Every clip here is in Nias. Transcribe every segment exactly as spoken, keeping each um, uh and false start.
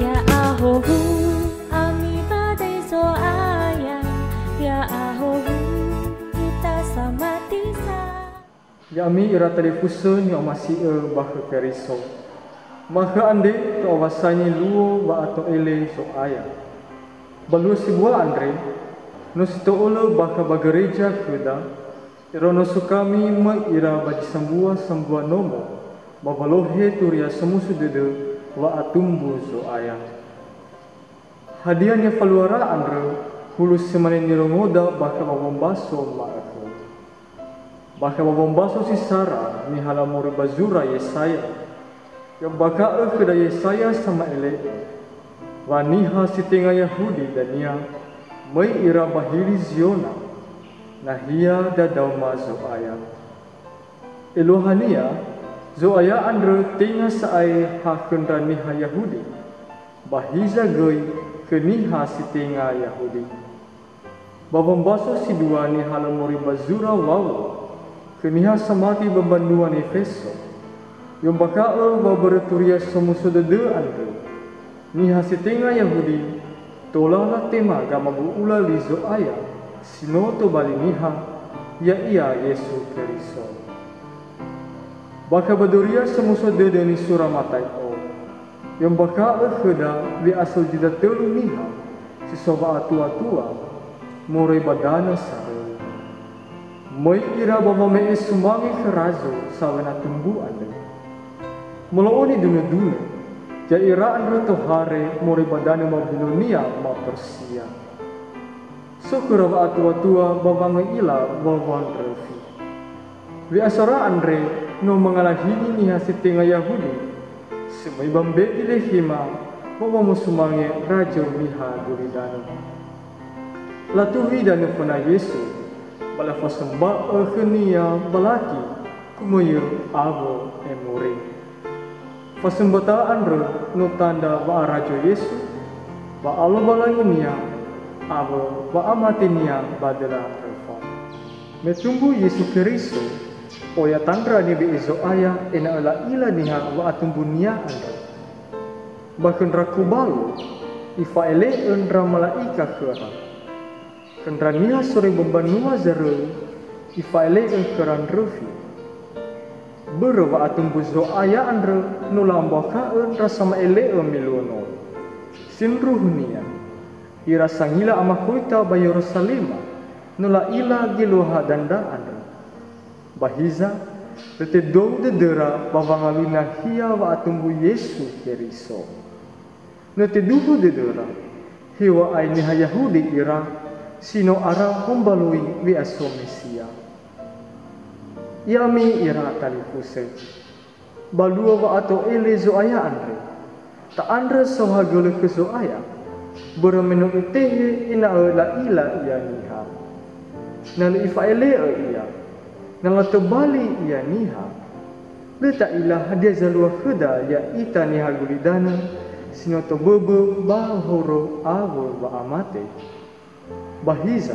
Ya'ahowu, ami badai Zo'aya, ya'ahowu, ita samati sa. Ya'ami ira talifusö ni'omasi'ö ba khö Keriso. Ma'ökhö andre to'owasangi luo wa'ato'ele Zo'aya. Ba luo sebua andre, no si to'ölö bakha ba gereja khöda, iraono sukami möi ira ba zi sambua-sambua nomo, ba walohe Turia Somuso Dödö wa'atumbu Zo'aya. Hadia nifaluara andrö, hulö si mane nirongoda bakha ba wombaso ma'ökhö. Bakha ba wombaso si sara nihala moroi ba zura Yesaya. I'ombakha'ö khöda Yesaya sama'ele'ö, wa niha si tenga Yahudi dania, möi ira ba hili Ziona, nahia dadaoma Zo'aya. Eluahania, Zo'aya andrö tenga sa'ae ha khö ndra niha Yahudi, ba hiza göi khö niha si tenga Yahudi. Ba wombaso si dua nihala moroi ba zura Waulo, khö niha samati ba mbanua Nefeso. I'ombakha'ö wa börö Turia Somuso Dödö andrö, niha si tenga Yahudi, tola latema gamabu'ula li Zo'aya si no tobali niha, ya'ia Yesu Keriso. Bakha ba Duria Somuso Dödö nisura Matai'o, i'ombakha'ö khöda we'asöuda tölu niha si so wa'atua-tua moroi ba danö saröu. Möi ira ba wame'e sumange khö razo sawena tumbu andrö. Molo'ö nidunö-dunö, ya'ira andrö tohare moroi ba danö Mbabilonia ma Persia. So khöra wa'atua-tua ba wangöila wa wandröfi. We'asara andre no mangalahini niha si tenga Yahudi, si möi ba Mbetilehema ba wamosumange razo niha gulidanö. Latuhi danö föna Yesu, ba lafasömba'ö khönia balaki, kumöiö awö emuri. Fasömbata andrö no tandra wa'arazo Yesu, wa'alowalanginia, awö wa'amatenia ba döla röfa. Me tumbu Yesu Keriso, oya tandra nibe'e Zo'aya ena'ö la'ila niha wa'atumbunia andrö. Ba khö ndra kubalu, ifa'ele'ö ndra mala'ika khöra. Khö ndra niha soroi ba mbanua zaröu, ifa'ele'ö khöra ndröfi. Börö wa'atumbu Zo'aya andrö no la'ombakha'ö ndra sama'ele'ö me luo nono. Sindruhunia, ira sangila amakhoita ba Yeruzalema no la'ila geluaha dandra andrö. Ba hiza, lö tedou dödöra ba wangalui nahia wa'atumbu Yesu Keriso. No teduhu dödöra, heŵa'ae niha Yahudi ira si no ara hombalui we'aso Mesia. Ya'ami ira talifusö, ba luo wa'ato'ele Zo'aya andre, ta'andrö saohagölö khö Zo'aya, börö me no itehe ena'ö la'ila ia niha. Na lö ifa'ele'ö ia, na latobali ia niha, lö ta'ila hadia zalua khöda ya'ita niha gulidanö si no toböbö ba horö awö wa'amate. Ba hiza,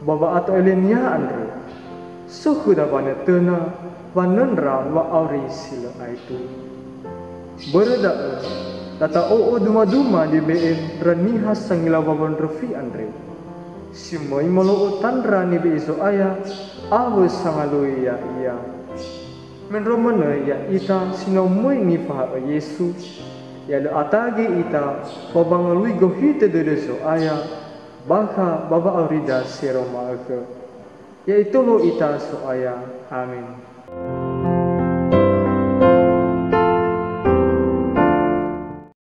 ba wa'ato'elenia andrö, so khöda wanötöna wanöndra wa'auri si lö aetu. Börö da'ö, lata'o'ö duma-duma nibe'e ndra niha sangila wawö ndröfi andre, si möi molo'ö tandra nibe'e Zo'aya awö sangalui ya'ia. Mendrua manö ya'ita si no möi nifahaö Yesu, ya lö atage ita ba wangalui gohitö dödö Zo'aya, bakha ba wa'aurida sero ma'ökhö. Ya'itolo ita So'aya. Amen.